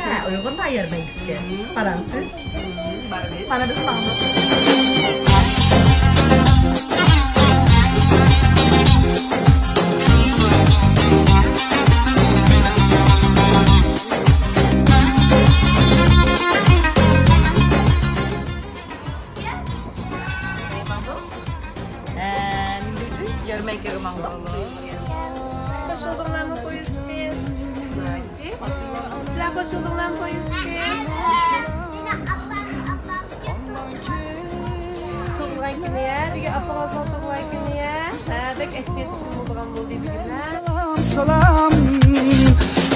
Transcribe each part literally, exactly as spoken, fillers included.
ھە، ئۇيغۇرلار يەرمەنكىسىگە بارامسىز؟ بارىمىز. مانا بىز ماڭدۇق. ئە، نېمە دەيدۇ؟ يەرمەنكىگە ماڭدۇق. قوشۇلدۇڭلارمۇ پويىزغا؟ سىلەر قوشۇلدۇڭلارمۇ پويىزغا؟ تۇغۇلغان كۈنى يا، بۈگۈن ئاپىڭىزنىڭ تۇغۇلغان كۈنى يا. ھە، بەك ئەھمىيەتلىك كۈن بولىدىغان بولدى بۈگۈن. سالام، سالام.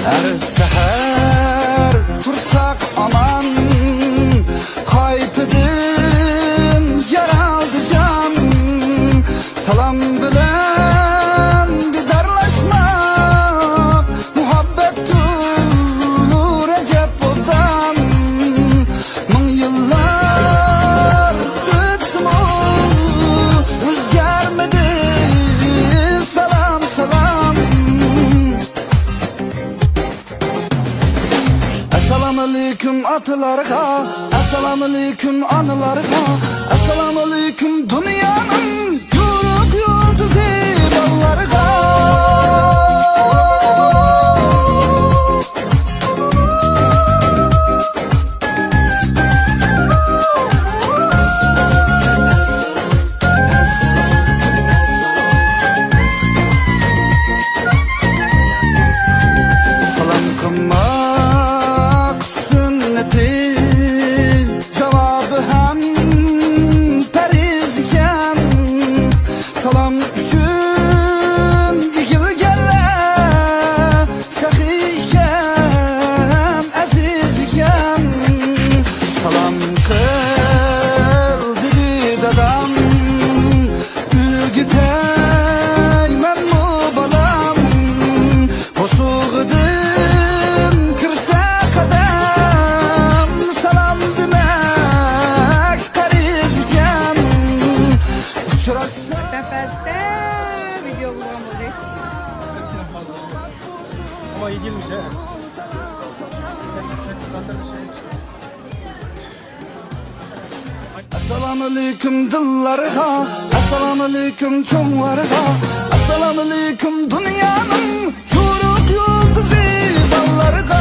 ھەر سەھەر تۇرساق ئامان، قايتىدىن يارالدى جان. سالام بىلەن دىدارلاشماق، مۇھەببەتتۇر ئەجەب ئوبدان. مىڭ يىللار ئۆتسىمۇ ئۆزگەرمىدى. سالام، سالام. ئەسسالامۇئەلەيكۇم ئاتىلارغا، ئەسسالامۇئەلەيكۇم ئانىلارغا، ئەسسالامۇئەلەيكۇم دۇنيانىڭ يورۇق يۇلتۇزى بالىلارغا. سالام قىلماق سۈننىتى، جاۋابى ھەم پەرز ئىكەن. سالام ئۈچۈن ئېگىلگەنلەر سېخىي ئىكەن، ئەزىز ئىكەن. سالام قىل دېدى دادام، ئۆگىتەيمەنمۇ بالام؟ بوسۇغىدىن كىرسە قەدەم، سالام دېمەك پەرز ئىكەن. ئۇچراشسا. ئەمما يېدىلمىش ھە. ئەسسالامۇئەلەيكۇم دىللارغا، ئەسسالامۇئەلەيكۇم چوڭلارغا، ئەسسالامۇئەلەيكۇم دۇنيانىڭ يورۇق يۇلتۇزى بالىلارغا.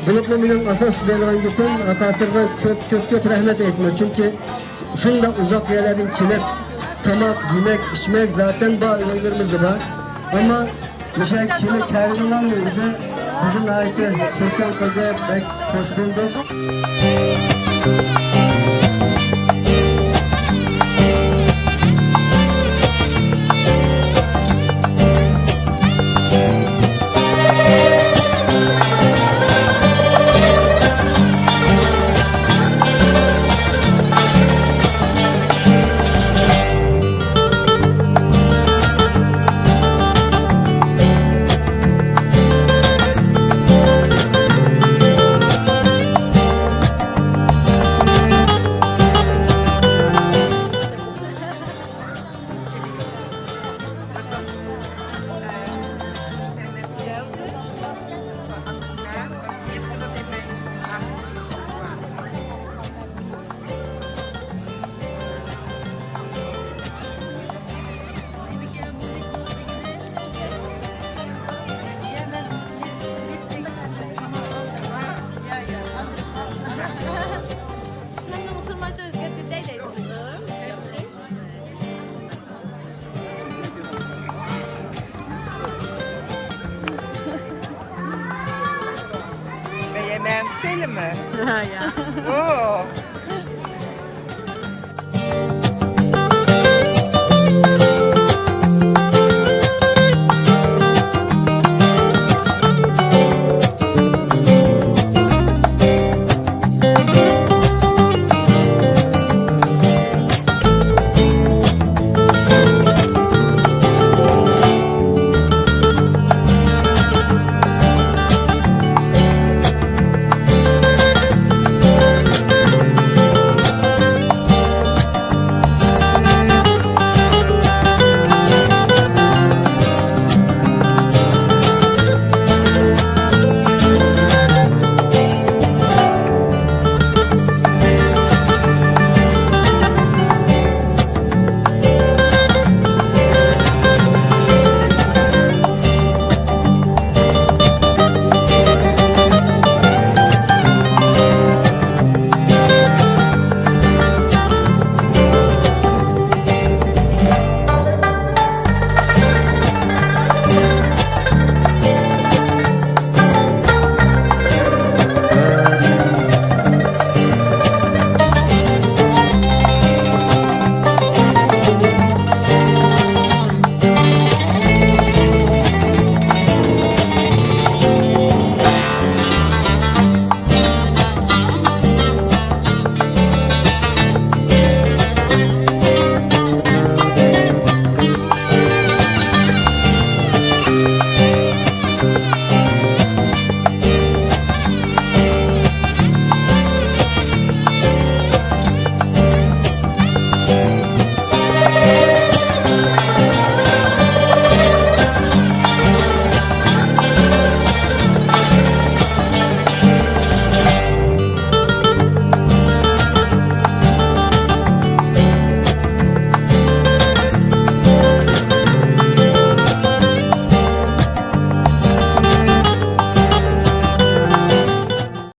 بولۇپمۇ مېنىڭ ئاساس دەيدىغان گېپىم، خاتىرىغا كۆپ، كۆپ، كۆپ رەھمەت ئېيتىمەن. چۈنكى شۇنداق ئۇزاق يەرلەردىن كېلىپ، تاماق، يېمەك، ئىچمەك زاتەن بار، ئۆيلىرىمىزدە بار. ئەمما مۇشۇ كېلىپ كەلگىنىڭلارنىڭ ئۆزى بىزنى ناھايىتى خۇرسەن قىلدى، بەك خۇش بولدۇق. Name. Yeah. Oh.